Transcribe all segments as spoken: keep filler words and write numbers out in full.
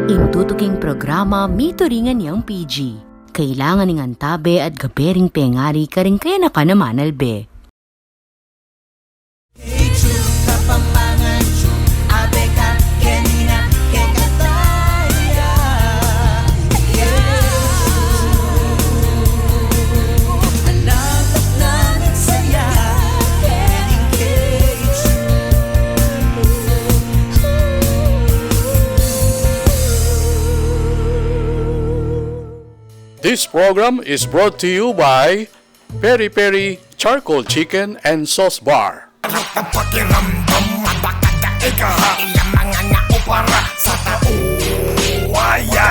Ing tutuking programa mituringan yang P G. Kailangan ing antabe at gabe ring pengari karing kayanakan a manalbe. This program is brought to you by Peri Peri Charcoal Chicken and Sauce Bar. Pakiramdam, abakada, ika ha, iya mga naupara sa tau. Aya.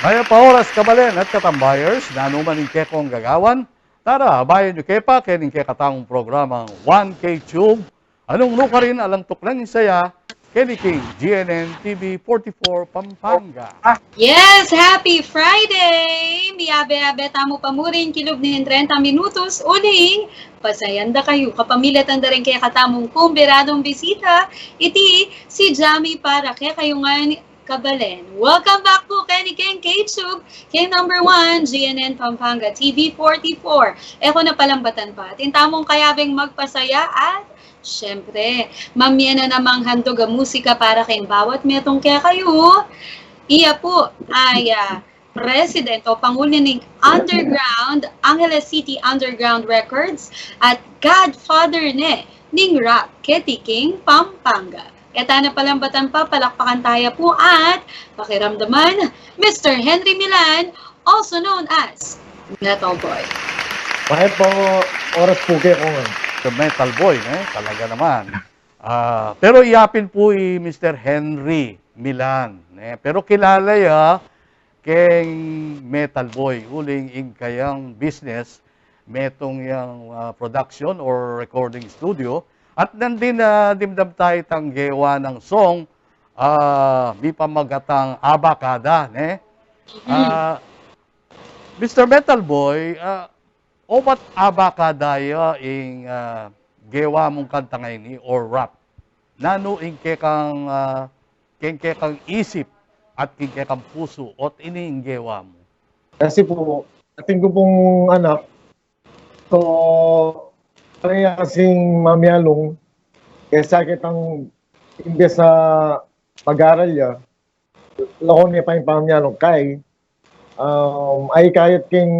Mayap a oras, kabalen at katambayers, nanu man ing kekong gagawan, tara, abayan yu ke pa keng kekatamung programang One K Tube, a nung nukarin alang tuknang saya keni king G N N T V forty-four Pampanga. Yes, happy Friday! Miyabe-abe tamu pa mu rin kilub ning trenta minutos, uling pasayan da kayu kapamilatan da ring kekatamung kumbiradung bisita, iti si Jamie para kekayu ngan, kabalen. Welcome back pu keni keng K-Tube, keng number one, G N N Pampanga T V forty-four. E ku na palambatan pa atin tamung kayabeng magpasaya at, siyempre, mamie na namang handug a musika para keng bawat metung kekayu. Iya pu ay, ah, president o pangulo ning underground, Angeles City Underground Records, at godfather ne ning rap keti king Pampanga. E ta na palambatan pa, palakpakan taya pu at pakiramdaman, Mister Henry Milan, also known as Metal Boy. Mayap a oras pu kekongan. The Metal Boy, eh, talaga naman. Ah, pero iya pin pu i Mister Henry Milan, eh. Pero kilala ya keng Metal Boy, uling ing kayang business, metung yang, ah, production or recording studio. At nandin, ah, dimdam taya itang gewa nang song, ah, mipamagatang Abakada, ne? Ah, Mister Metal Boy, ah, obat Abakada ya ing, ah, gewa mung kanta ngeni or rap? Nanu ing kekang, ah, keng kekang isip at keng kekang pusu ot ini ing gewa mu? Kasi pu, atin ku pung anak, so, parehas kasing mamialung, kesa kitang imbes a mag-aral ya, lakwan ne pa ing pamialung kay, um, ay kayat king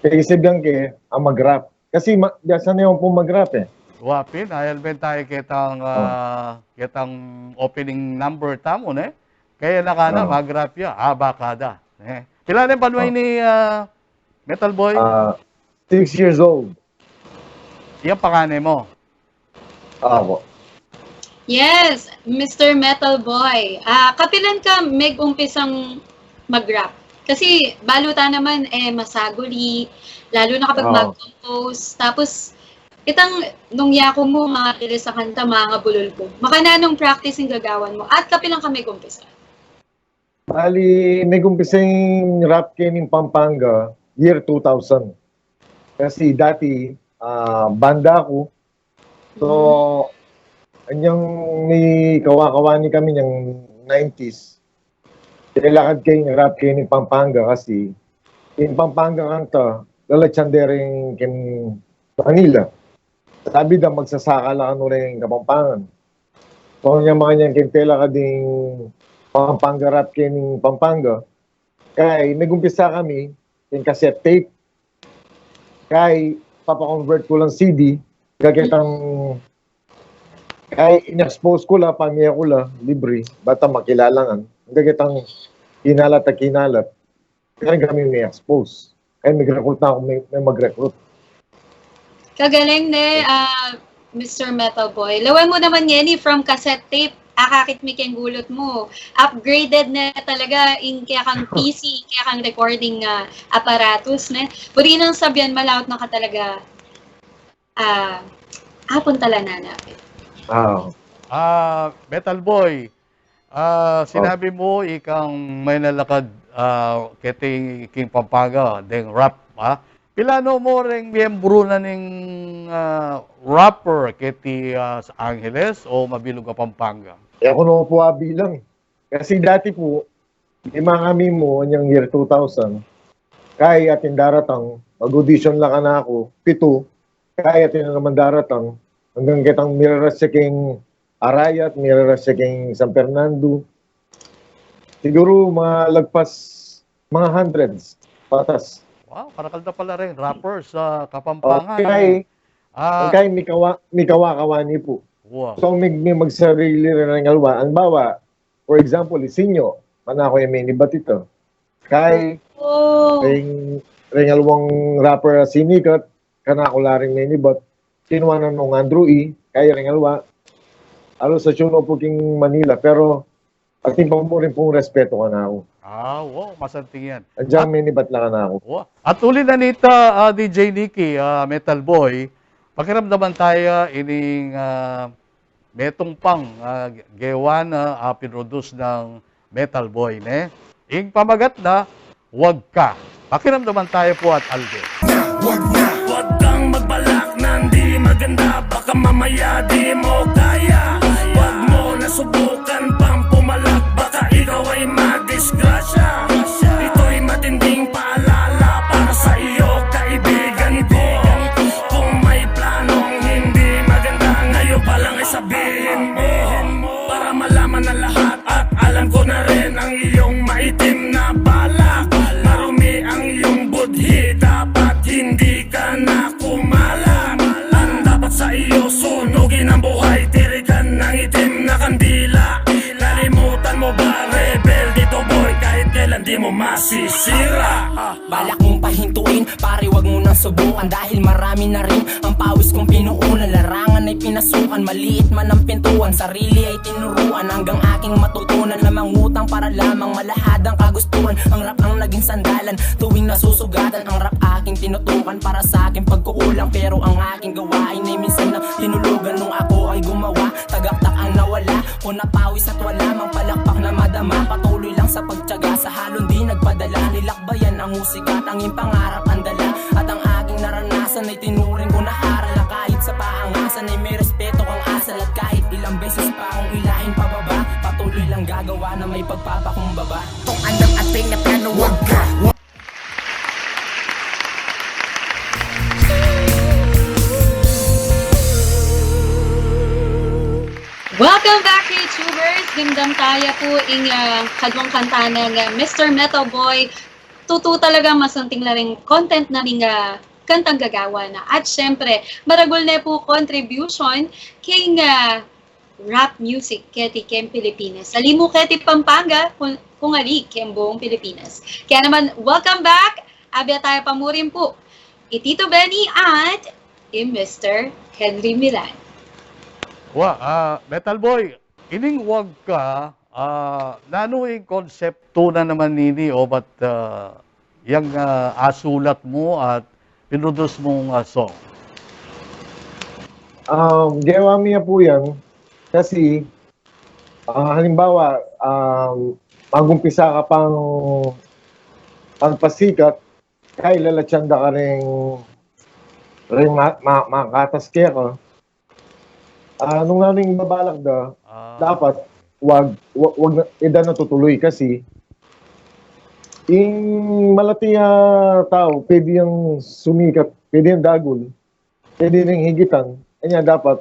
pag-isip yang ke, a mag-rap. Kasi ma-, biasa ne yang pung mag-rap, eh. Wa pin, ay alben taya ketang, ah, ketang opening number tamu, ne? Kaya na ka na, mag-rap ya, Abakada, ne? Pila ne banwa ini, ah, Metal Boy? Ah, six years old. Yang pangane mu? Apo. Yes, Mister Metal Boy. Ah, kapilan ka megumpisang mag-rap? Kasi balu ta naman, eh, masaguli, lalo na kapag mag-compose. Tapos, itang nung yaku mu, mga release a kanta, mga bulul ku. Makananung practice ing gagawan mu? At kapilan ka megumpisa? Bali, megumpisa ing rap kening Pampanga, year two thousand. Kasi dati, ah, banda ku. So, anyang mikawa-kawa ne kami nyang nineties, telakad keng rap kening Pampanga kasi ing Pampanga kanta, lalatsan de ring keng Manila. Sabi da, magsasaka la kanu reng Kapampangan. So, anyang makanyan keng telakad ing Pampanga rap kening Pampanga, kay megumpisa kami keng cassette tape. Kay papa-convert ku lang C D, gagitang, kay in-expose ku la, pamie ku la, libre, bata makilala ngan. Gagitang kinalat a kinalat, karin kami me-expose. Kay meg-recruit na ku, me, me mag-recruit. Kagaling ne, ah, Mister Metal Boy. Lawen mu naman ngeni from cassette tape, akakit mi keng gulut mu. Upgraded ne talaga ing kekang P C, kekang recording, ah, apparatus, ne? Buri nang sabian, malaut na ka talaga, ah, apun tala na napin. Ah. Ah, Metal Boy, ah, sinabi mu ikang menalakad, ah, keti king Pampanga, deng rap, ah. Pilanu mu reng miyembru na ning, ah, rapper keti, ah, sa Angeles o mabilug a Pampanga? E ku no pu abilang. Kasi dati pu, lima kami mu, anyang year two thousand. Kay atin daratang, mag-audition la kanaku, pitu, kay atin na naman daratang, anggang ketang miraras ya king Arayat, miraras ya king San Fernando. Siguru mga lagpas, mga hundreds, patas. Wow, karakal da pala reng rappers sa Kapampangan, Okay. eh. Ah. Kay mikawa, mikawa-kawa ni pu. Wow. So, mig, mig magsarili rin ng alwa. Halimbawa, for example, isinyo, manaku ya minibat ita. Kay, Oh. ring, ring alwang rapper a sinikat, kanaku la ring minibat. Kinuanan nung Andrew E, kay ring alwa. Alu sa tune pu king Manila, pero atin pa mu rin pung respeto kanaku. Ah, wow, masanting yan. Andiyan At minibat la kanaku. Wow. At uli na nita, ah, D J Nicky, ah, Metal Boy, pakiramdaman taya ining, ah, metung pang, ah, gewa na, ah, pinroduce ng Metal Boy, ne? Ing pamagat na, Wag Ka. Pakiramdaman taya pu at albe. Wag na. Wag kang magbalak na hindi maganda, baka mamaya di mo kaya. Wag mo na subukan pang pumalak, baka ikaw ay madisgrasya. Ito'y matinding paalala para sa iyo, kaibigan ko. Kung may planong hindi maganda, ngayon pa lang ay sabihin mo, para malaman ng lahat. At alam ko na rin ang iyong maitim na balak. Marumi ang iyong budhi, dapat hindi ka na kumalat. Ang dapat sa iyo, sunugin ang buhay, tirikan ng itim na kandila. Kalimutan mo ba, rebelde to boy, kahit kailan di mo masisira. Ah. Balak mong pahintuin, pare, wag mo nang subukan, dahil marami na rin ang pawis kong pinuunan. Larangan ay pinasukan, maliit man ang pintuan, sarili ay tinuruan, hanggang aking matutunan na mangutang para lamang malahad ang kagustuhan. Ang rap ang naging sandalan tuwing nasusugatan, ang rap aking tinutukan para sa aking pagkukulang, pero ang aking gawain ay minsan na tinulugan. Nung ako ay gumawa, tagaktak ang nawala, kung napawis at wala mang palakpak na madama, patuloy lang sa pagtiyaga, sa halong di nagpadala. Nilakbayan ang musika, tanging pangarap ang dala. At ang aking naranasan ay tinuring ko na aral, na kahit sa paangasan ay may respeto kang asal. At kahit ilang beses pa akong ilahin pababa, patuloy lang gagawa na may pagpapakumbaba. Kung anong ating na plano, wag ka. Welcome back, K-Tubers! Dimdam taya pu ing, ah, kadwang kanta nang, ah, Mister Metal Boy. Tutu talaga masanting la ring content na ning, ah, kantang gagawa na. At syempre, maragul ne pu contribution king, ah, rap music keti keng Pilipinas. Ali mu keti Pampanga, kung, kung ali keng buong Pilipinas. Kaya naman, welcome back! Abya taya pa mu rin pu i Tito Benny at i Mister Henry Milan. Wa, ah, Metal Boy, ining Wag Ka, ah, nanu ing konseptu na naman nini o ba't, ah, yang, ah, asulat mu at pinroduce mung, ah, song? Um, gewa mi ya pu yan kasi, ah, halimbawa, um, mag-umpisa ka pang pagpasikat, kay lalatyan da ka ring, ring ma-, ma-, makatas keka. Ah, nung nanu ing babalak da, Ah. dapat wag, wa-, wag na, e da na tutuloy kasi ing malati a tau, pwede yang sumikat, pwede yang dagul, pwede ring higitan. Kanya dapat,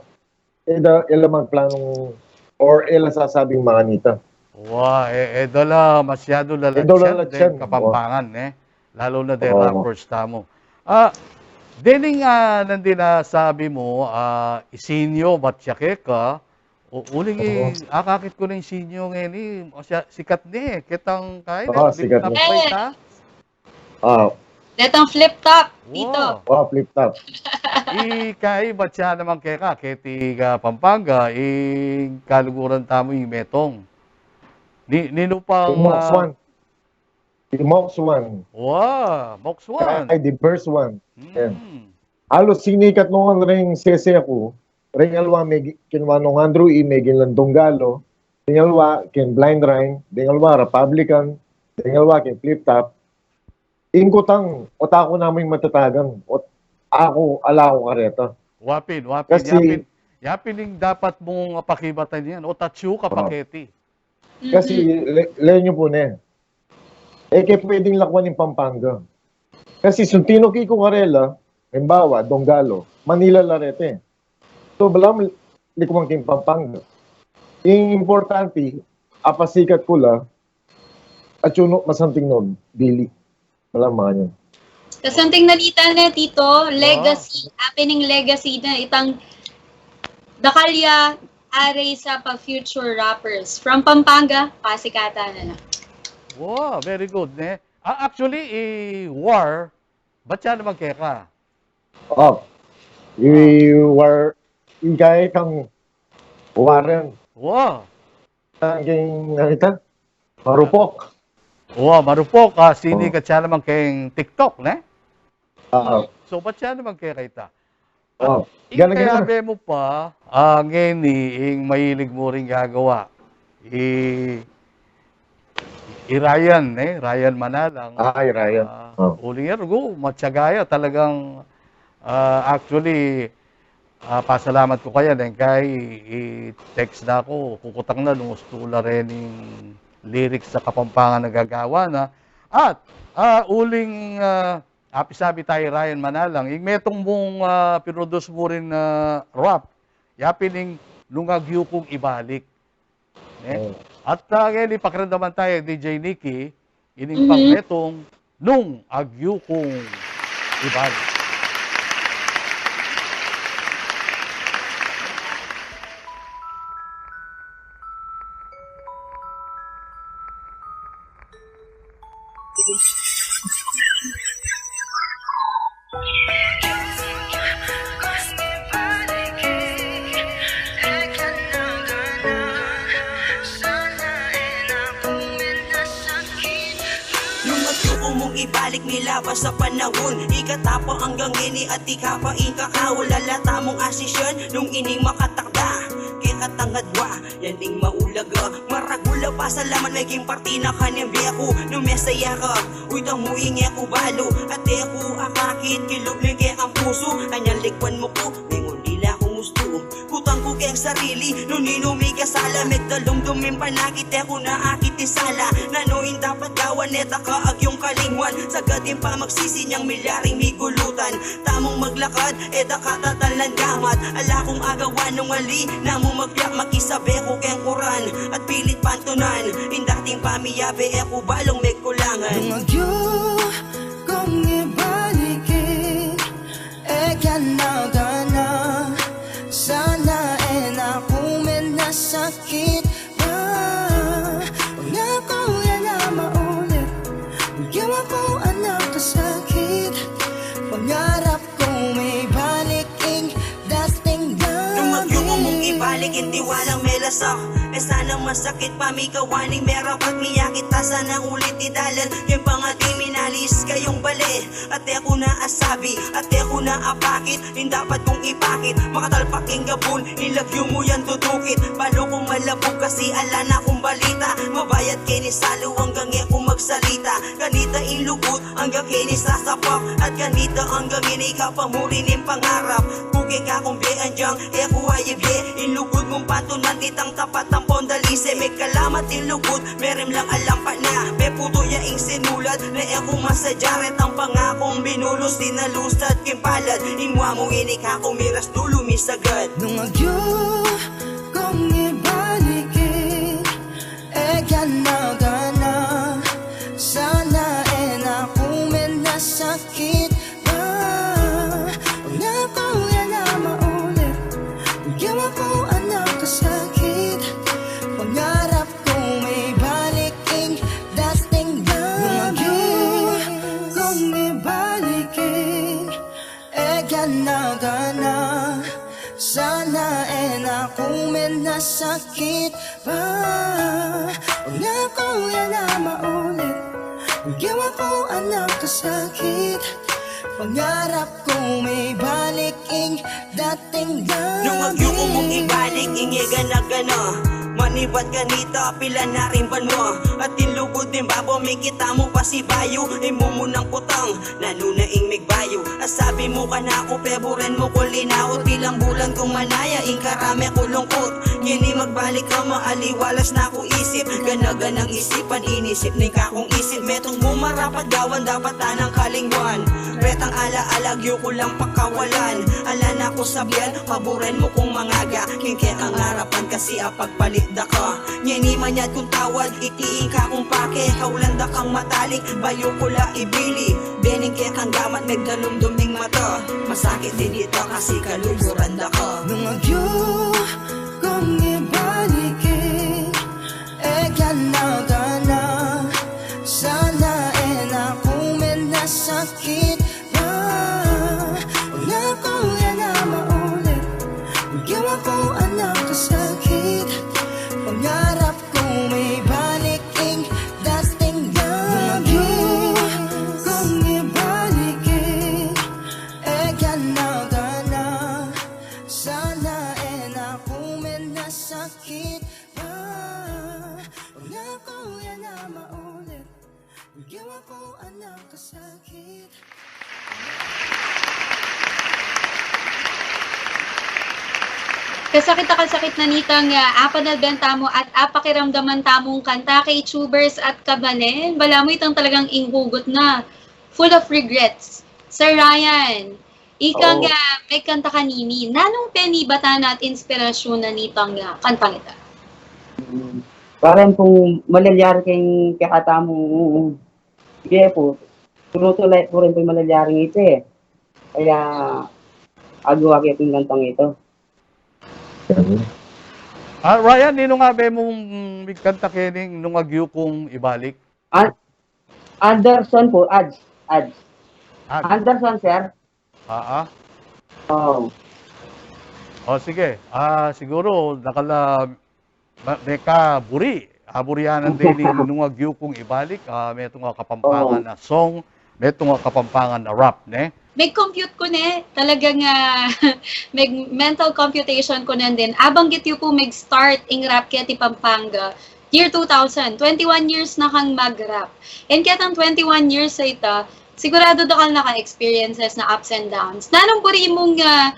e da, e la magplanong or e la sasabing makanita. Wa, e, e da la masyadu lalatyan deng Kapampangan, eh. Lalu na deng rappers tamu. Ah, dening, ah, nandin a sabi mu, ah, isinyo, bat ya keka, u-, uling i-, akakit ku ning isinyo ngeni, o siya, sikat ne, ketang kain, Oo, sikat ne. Ah, Detang flip top, Tito. Wow. Wow, flip top. Ika, ibat ya naman keka, keti Kapampangan, ing kaluguran tamu ing metong. Ni, ninu pang, Mox ah, One. Mox One. Wow, Mox One. Ay, the first one. Mm. Yan. Alos sinikat nung ring sese ku, ring aliwa me-, kinu nung Andrew E., meging lang Donggalo, ding aliwa king Blind Rhyme, ding aliwa Republican, ding aliwa king Flip Top. Ing kutang, o't aku namu ing matatagan, o't aku, ala ku kareta. Wapin, wapin, kasi yapin, yapin ing dapat mung pakibatan yan, o't atyu ka pa keti. Kasi, le-, leon yu pu ne. E ke pwedeng lakwan ing Pampanga. Kasi nung tinuki ku karela, halimbawa, Donggalo, Manila la reta e. So, balamu likwan king Pampanga. Ing importante, apasikat ku la, atyu no masanting no bili. Balamu makanyan. Kasanting nalitan ne, Tito, legacy, happening legacy na itang dakal ya, are sa pa future rappers. From Pampanga, pasikatan na na. Wow, very good, ne? Ah, actually, i War, bat ya naman keka? Oh, i War, ing kaya kang Warren. Wow. Ang king, ano ita? Marupok. Wow, Marupok, ah, sinikat ya naman keng TikTok, ne? Oo. So, bat ya naman keka ita? Oh, ing galing, galing. Kayabe mu pa, ah, ngeni, ing mahilig mu ring gagawa. I, i Ryan, eh, Ryan Manalang. Ah, i Ryan. Ah, oh. Uling ya, rugu, matyaga ya, talagang, ah, actually, ah, pasalamat ku kaya, deng kay, i-text na ku, kukutang na, nung ustu la rening lyrics sa Kapampangan a gagawa na. At, ah, uling, ah, Apisabi tayu Ryan Manalang, ing metung mung, ah, pinroduce mu rin, ah, rap, yapin ing Nung Agyu Kung Ibalik. Ne? Oh. At, ah, ngeni, pakiramdaman tayu, D J Nikki, ining pang metung Nung Agyu Kung Ibalik. Nung agyu ku mung ibalik, milawas a panahun, ikatapa anggang ngeni at ika pa ing kakaul. Ala tamung asisyan, nung ining makatakda, kekatang adwa, yan ing maulaga. Maragul a pasalamat, meging parti na kang bie ku, nung mesaya ka, uytang mu ing e ku balu, at e ku akakit, kilub ning kekang pusu, anyang likwan mu ku, mengun dila kung ustu. Kutang ku keng sarili, nung ninu mikasala, megdalumdum ing panakit, e ku na akit ing sala, nanu ing dapat gawan, e ta ka agyung kalingwan, sagad ing pamagsisi nyang milyaring migulutan, tamung maglakad, e ta ka tatalnan gamat, ala kung agawa nung ali, na mu magbiyak, makisabe ku keng kuran, at pilit pantunan, ing dating pamiyabe, e ku balung megkulangan. Nung agyu kung ibalik, e ka na gana, sana e na ku menasakit pa. Pangako yan a maulit, gawa ku anang kasakit, pangarap kung mibalik ing dating dati. Nung agyu ku mung ibalik ing tiwalang melasak, e sana masakit pa, mikawa ning merapat, miyakit ta sana ulit ing dalan, keng pangadi minalis kayung bale. At e ku na asabi, at e ku na apakit, ing dapat kung ipakit, makatalpak ing gabun, ing lagyu mu yang dudukit, balu kung malabug kasi ala na kung balita, mabayat keni salu anggang e ku magsalita, kanita ing lugud anggang keni sasapak, at kanita anggang ini kapamuri ning pangarap, ku keka kung bie anjang e ku aye bie, ing lugud mung pantunan, itang tapat ampong dalise, megkalamat ing lugud, merimlang alampat na, meputu ya ing sinulat, na e ku masadya retang pangakung binulus, dinalusat king palad, ing mua mung ini kaku miras dulu misagad. Nung agyu kung ibalik, e ka na gana, sana e na ku menasakit pa. Pangako yan a maulit, gawa ku anang kasakit, pangarap kung mibalik ing dating dati. Nung agyu kung ibalik, Gana-gana, sana e na ku menasakit pa. Pangako ya na maulit, ginawa ku anak kasakit. Pangarap ku mibalik ing dating. Nung agyu ku mung ibalik ing e gana-gana, manibat kanita pila na ring banwa. At ing lugud ning babo, mikita mu pa si bayu, imumunang putang. Nanu na ing migbayu? Asabi mu kanaku, peburen mu ku linaut. Ilang bulan kung manaya ing karame ku lungkut. Ngeni magbalik ka, maaliwalas na ku isip. Gana-ganang isipan, inisip ning kakung isip. Metung mu marapat gawan, dapat tanang kalingwan. Retang ala-ala agyu ku lang pakawalan. Ala na ku sabian, paburen mu kung mangaga. King kekang arapan kasi apagpalit da ka. Ngeni manyad kung tawad, iti ing kakung pake. Haulan da kang matalik, bayu ku la ibili. Bening kekang gamat, megdalumdum ning mata. Masakit din ita kasi kaluguran da ka. Nung agyu kung ibalik e, e gana-gana, sana e na ku menasakit pa. Pangako ya na maulit, ginawa ku anak kasakit. Pangarap ku mibalik ing dating. Nung agyu kung ibalik e, e gana-gana, sana e na ku menasakit pa. Pangako ya na maulit, ginawa ku anak kasakit. Kasakit na kasakit na nitang, ah, apanalben tamu at apakiramdaman tamung kanta, K-tubers at kabanen. Balamu itang talagang ing hugot na, full of regrets. Sir Ryan, ika nga, ah, megkanta kanini. Nanung penibatan at inspirasyun na nitang, ah, kantang ita? Mm. Parang kung malalyari keng kekatamu, mm, sige po, true to life po rin po yung malalyari ita e. Kaya, agawa ke pung kantang ita. Ah, Ryan, ninu nga be mung migkanta kening Nung Agyu Kung Ibalik? An-, Anderson po, ads, ads. Ads. Anderson, sir. Ah, ah. Oo. O, sige. Ah, siguro, nakala-, ma-, meka buri. Aburianan de ning Nung Agyu Kung Ibalik. Ah, metung a Kapampangan, oo, na song, metung a Kapampangan na rap, ne? Meg-compute ku ne, talagang, ah, meg-, mental computation ku ne din. Abanggit yu pu meg-start ing rap keti Pampanga, year two thousand. Twenty-one years na kang mag-rap. And ketang twenty-one years a ita, sigurado dakal na kang experiences na ups and downs. Nanung buri mung, ah,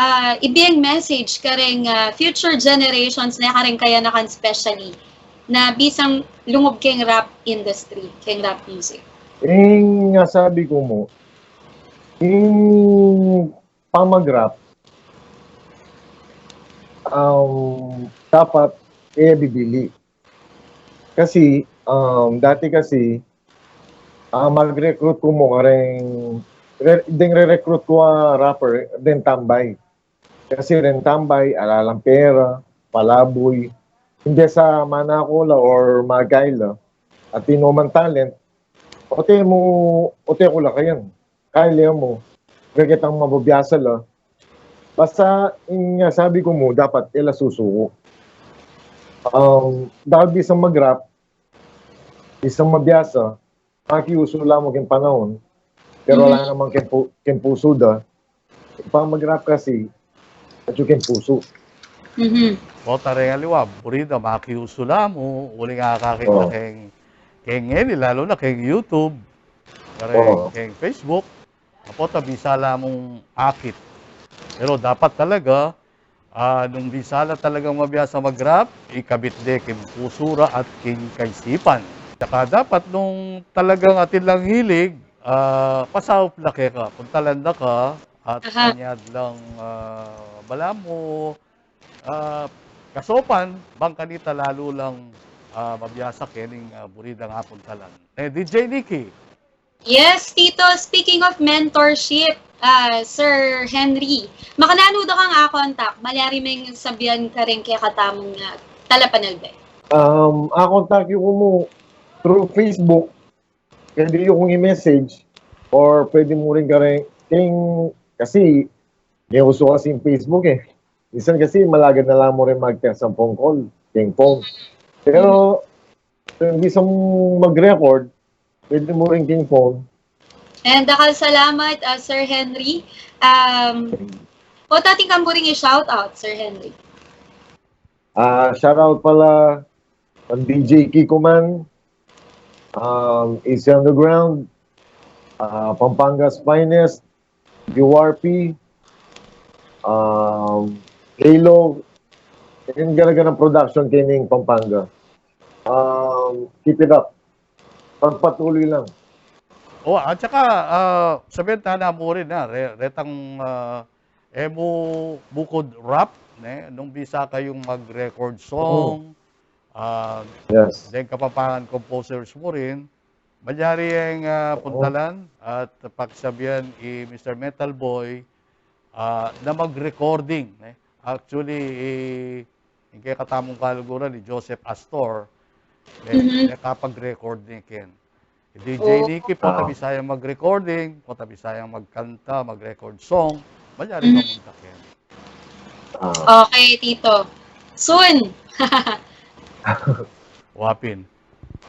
ah, ibieng message kareng, ah, future generations ne, kareng kayanakan specially, na bisang lungub keng rap industry, keng rap music? Ing asabi ku mu, ing pamag-rap, um, dapat e bibili. Kasi, um, dati kasi, ah, mag-recruit ku mu kareng, re-, deng re-recruit ku a rapper, deng tambay. Kasi deng tambay, ala lang pera, palaboy. Imbes a manako la or magay la, atin no mang talent, ote mu, ote ku la kayan. Kaya mu, gagitang mabibiasa la. Basta, ing asabi ku mu, dapat e la susuku. Um, dahil bisang mag-rap, bisang mabiasa, makiusu la mu keng panaun, pero ala naman keng pu-, keng pusu da. Pamag-rap kasi, atyu keng pusu. Mhm. Pota reng aliwa, buri da makiusu la mu, uling akakit na keng, keng ngeni, lalu na keng YouTube, kareng, keng Facebook. Apo ta bisa la mung akit. Pero dapat talaga, ah, nung bisa la talagang mabiasa mag-rap, ikabit de king pusu ra at king kaisipan. Tsaka dapat nung talagang atin lang hilig, ah, pasaup la keka. Puntalan da ka at anyad lang, ah, balamu, ah, kasopan, bang kanita lalu lang, ah, mabiasa kening, ah, buri dang apuntalan. Eh, D J Nikki. Yes, Tito. Speaking of mentorship, ah, Sir Henry, makananu da kang a-contact? Malyari meng sabian kareng kekatamung, ah, talapanalbe. Um, a-contact yu ku mu through Facebook. Pwede yu kung i-message or pwede mu rin kareng, keng, Kasi, may uso kasi ing Facebook e. Minsan kasi, malagad na lang mu rin mag-text ing phone call, king phone. Pero, kung gusto mag-record, pwede mu rin king phone. And dakal salamat, ah, Sir Henry. Um, o, atin ka mu ring i-shoutout, Sir Henry. Ah, shoutout pala kang D J Kiko Man, um, Easy Underground, ah, Pampanga's Finest, U R P, um, Halo, and gana-ganang production keni king Pampanga. Um, keep it up. Pagpatuloy lang. O, at saka, ah, sabihan ta na mu rin na, re-, retang, ah, e mu bukud rap, ne? Nung bisa kayung mag-record song, ah, Yes. deng Kapampangan composers mu rin, malyari yang, ah, Oo. puntalan at pakisabian i Mister Metal Boy, ah, na mag-recording, ne? Actually, i, ing kekatamung kaluguran i Joseph Astor, ne, Mhm. nakapag-record ne ken. I D J Oo. Nicky, pota Ah. bisa yang mag-recording, pota bisa yang magkanta, mag-record song, malyari Mhm. mamunta ken. Ah. Okay, Tito. Soon. Wa pin.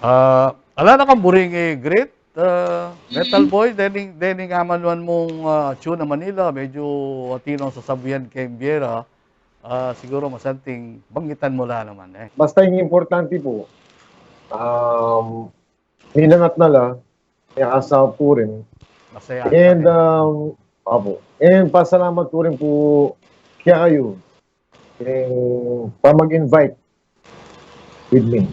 Ah, ala na kang buring i-greet, ah, Metal Mm. Boy, dening, dening amanuan mung, ah, Tune Manila, medyo atin nang sasabian keng bie ra, ah, siguro masanting banggitan mu la naman e. Basta ing importante pu, um, minangat na la, may asawa pu rin. Masaya And, kami. um, opo. And pasalamat pu rin pu kekayu, ing pamag-invite with me.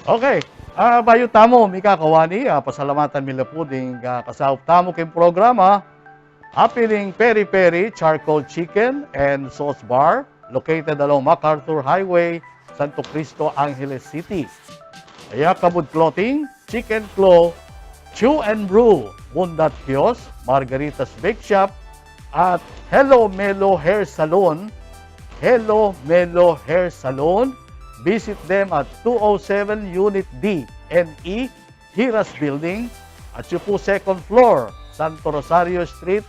Okay. Ah, bayu tamu mikakawani, ah, pasalamatan mi la pu ding, ah, kasaup tamu king programa, a piling Peri Peri Charcoal Chicken and Sauce Bar, located along MacArthur Highway, Santo Cristo, Angeles City. Ayakabud Clothing, Chicken Claw, Chew and Brew, Bundat Kiosk, Margarita's Bake Shop, at Hello Melo Hair Salon, Hello Melo Hair Salon. Visit them at two oh seven Unit D and E, Hiras Building, at yu pu second floor, Santo Rosario Street,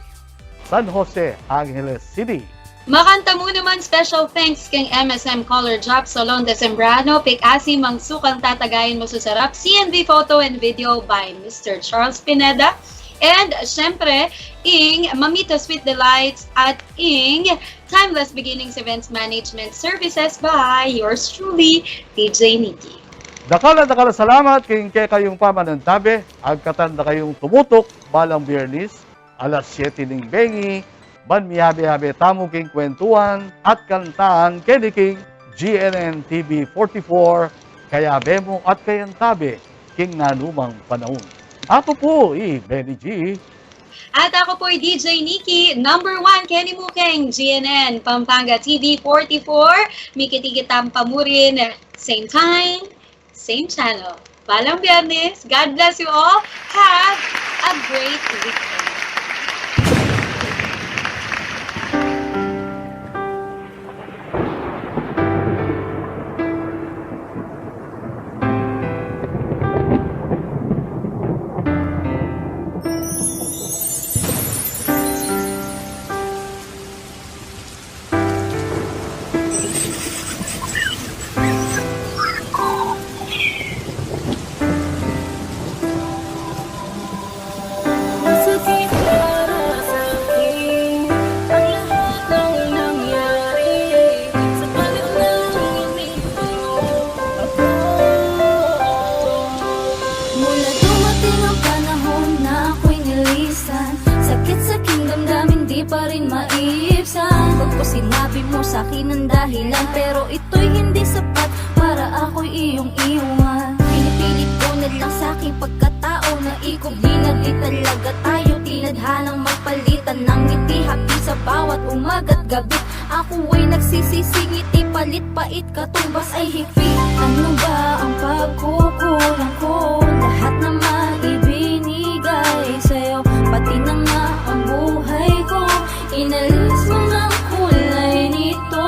San Jose, Angeles City. Makanta mu naman special thanks keng M S M Color Drop Salon de Sembrano, pig-asim ang sukang tatagayan masusarap, C N V photo and video by Mister Charles Pineda, and syempre, ing Mamita Sweet Delights at ing Timeless Beginnings Events Management Services by yours truly, D J Nikki. Dakal a dakal a salamat king kekayung pamanantabe, agkatan da kayung tumutuk, balang Biyernes, alas siyete ning bengi, ban miyabe-yabe tamu king kwentuhan at kantahan keni king G N N T V forty-four, kayabe mu at kayantabe king nanumang panaun. Aku pu i Benny G. At aku pu i D J Nikki, number one keni mu keng G N N Pampanga T V forty-four. Mikit-ikit tamu pa murin, same time, same channel. Balang Biyernes. God bless you all. Have a great weekend. Masakit para sa akin ang lahat ng nangyari sa palit ng ngiti mo. Mula dumating ang panahon na ako'y nilisan, sakit sa aking damdamin, di pa rin maiibsan. Pagko sinabi mo sa akin ang dahilan, pero ito'y hindi sapat para ako'y iyong iwan. Pinipilit ko na lang sa aking pagkatao na ikubli na di talaga tayo tinadhanang magpalitan ng ngiti, hapdi sa bawat umaga't gabi. Ako ay nagsisisi, ngiti palit pait, katumbas ay higpit. Ano ba ang pagkukulang ko? Lahat naman ibinigay sa'yo, pati na nga ang buhay ko. Inalis mo ng kulay nito.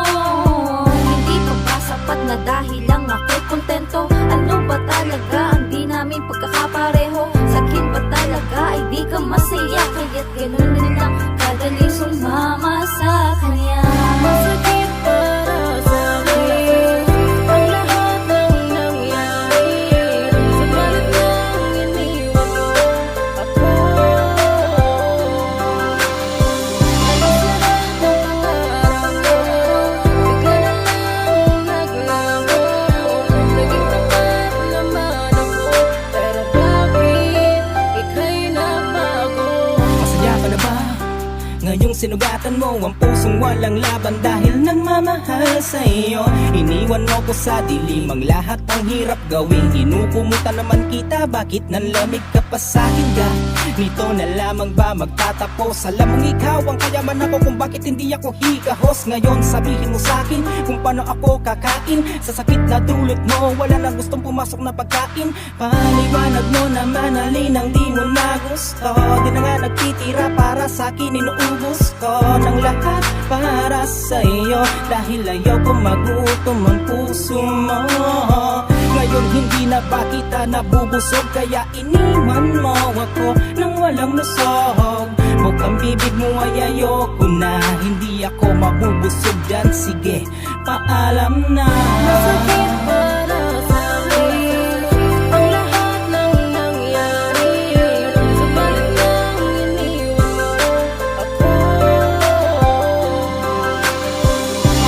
Hindi pa ba sapat na dahil lang ako'y kontento? Ano ba talaga ang di namin pagkakapareho? Sa akin ba talaga ay di ka masaya? Kaya't ganun na lang, kada Di sumama sa kanya. Masakit para sa akin ang lahat ng nangyari. Subalit nang iniwan mo ako, alis lahat ng pangarap ko. Bigla na lang naglaho. Naging tapat naman ako, pero bakit ika'y nabago? Masaya ka na ba ngayong sinugatan mo ang pusong walang laban dahil nagmamahal sa iyo? Iniwan mo ko sa dilim, ang lahat pang hirap gawin. Inukumutan naman kita, bakit nanlamig ka pa sa'kin? Ganito na lamang ba magtatapos? Alam mong ikaw ang kayaman ako, kung bakit hindi ako higahos. Ngayon sabihin mo sa'kin kung paano ako kakain. Sa sakit na dulot mo, wala nang gustong pumasok na pagkain. Paliwanag mo naman, alin ang di mo na gusto? Di na nga nagtitira para sa'kin, inuubos ko ng lahat para sa iyo. Dahil ayoko magutom ang puso mo. Ngayon hindi na ba kita nabubusog, kaya iniwan mo ako nang walang lusog. Bukang bibig mo ay ayoko na, hindi ako mabubusog dyan. Sige, paalam na. Masakit para sa akin ang lahat ng nangyari. Subalit nang iniwan mo ako,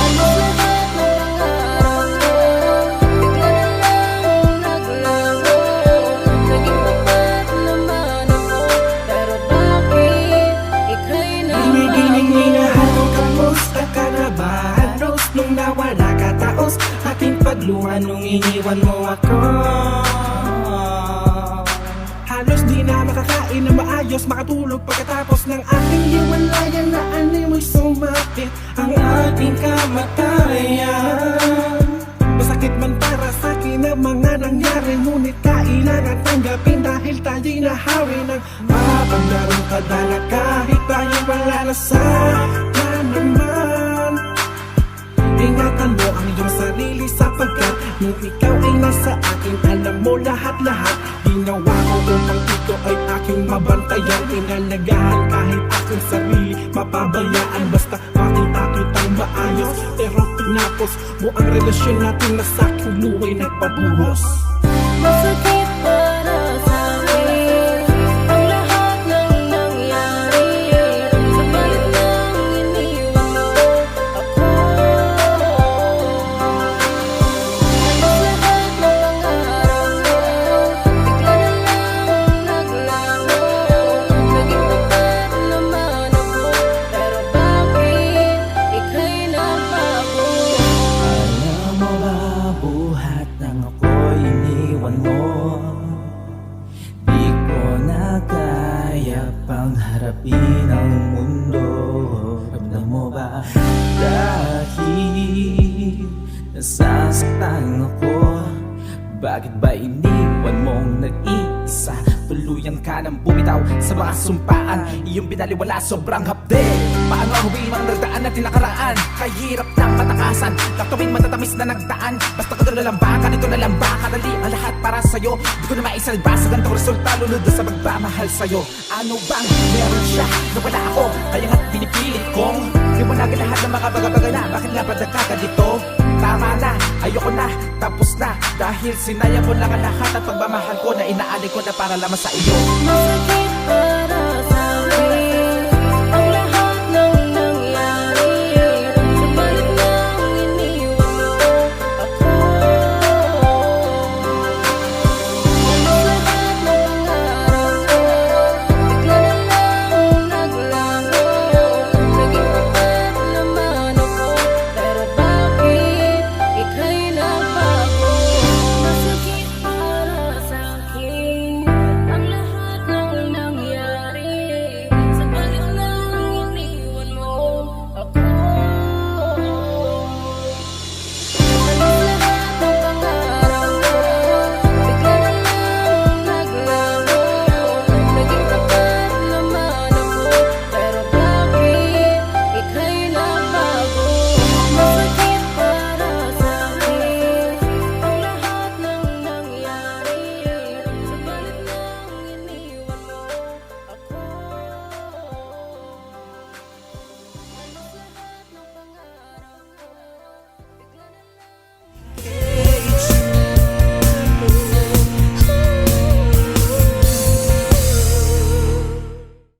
alis lahat ng pangarap ko. Bigla na lang naglaho. Naging tapat naman ako, pero bakit ika'y nabago? Binibining minahal ko, kamusta ka na ba? Halos nung nawala ka, taos aking pagluha nung iniwan mo ako. Halos di na makakain na maayos, makatulog pagkatapos ng ating hiwalayan. Na animoy sumakit ang ating kamatayan. Masakit man para sa'kin ang mga nangyari, ngunit kailangan tanggapin dahil tayo'y nahawi ng mapaglarong tadhana. Kahit tayo wala na sana naman, ingatan mo ang iyong sarili, sapagkat nung ikaw ay nasa akin, alam mo lahat-lahat. Ginawa ko upang ikaw ay aking mabantayan, inalagaan kahit aking sarili mapabayaan. Basta makita kitang maayos, pero tinapos mo ang relasyon natin na sa'king luha'y nagpabuhos. Masakit para sa akin ang lahat ng nangyari. Subalit nang iniwan mo ako, alis lahat ng pangarap ko. Bigla na lang naglaho. Naging tapat naman ako, pero bakit ika'y nabago? Alam mo ba, buhat nang ako'y iniwan mo, di ko na kaya pang harapin ang mundo. Ramdam mo ba? Dahil nasasaktan ako. Bakit ba iniwan mong nag-iisa? Tuluyan ka nang bumitaw sa mga sumpaan. Iyong binaliwala, sobrang hapde. Paano hawiin ang nagdaan at nakaraan? Kahirap nang matakasan. Takaming matatamis na nagdaan. Basta ganito na lang ba? Ganito na lang ba kadali ang lahat para sa'yo? Di ko na maisalba sa ganitong resulta. Lulod na sa pagmamahal sa'yo. Ano bang meron siya na wala ako? Kaya nga't pinipilit kong liwanagan lahat ng mga bagay-bagay na bakit nga ba nagkaganito. Tama na, ayoko na, tapos na. Dahil sinayang ko lang ang lahat at pagmamahal ko na inaalay ko na para lamang sa iyo. Masakit pa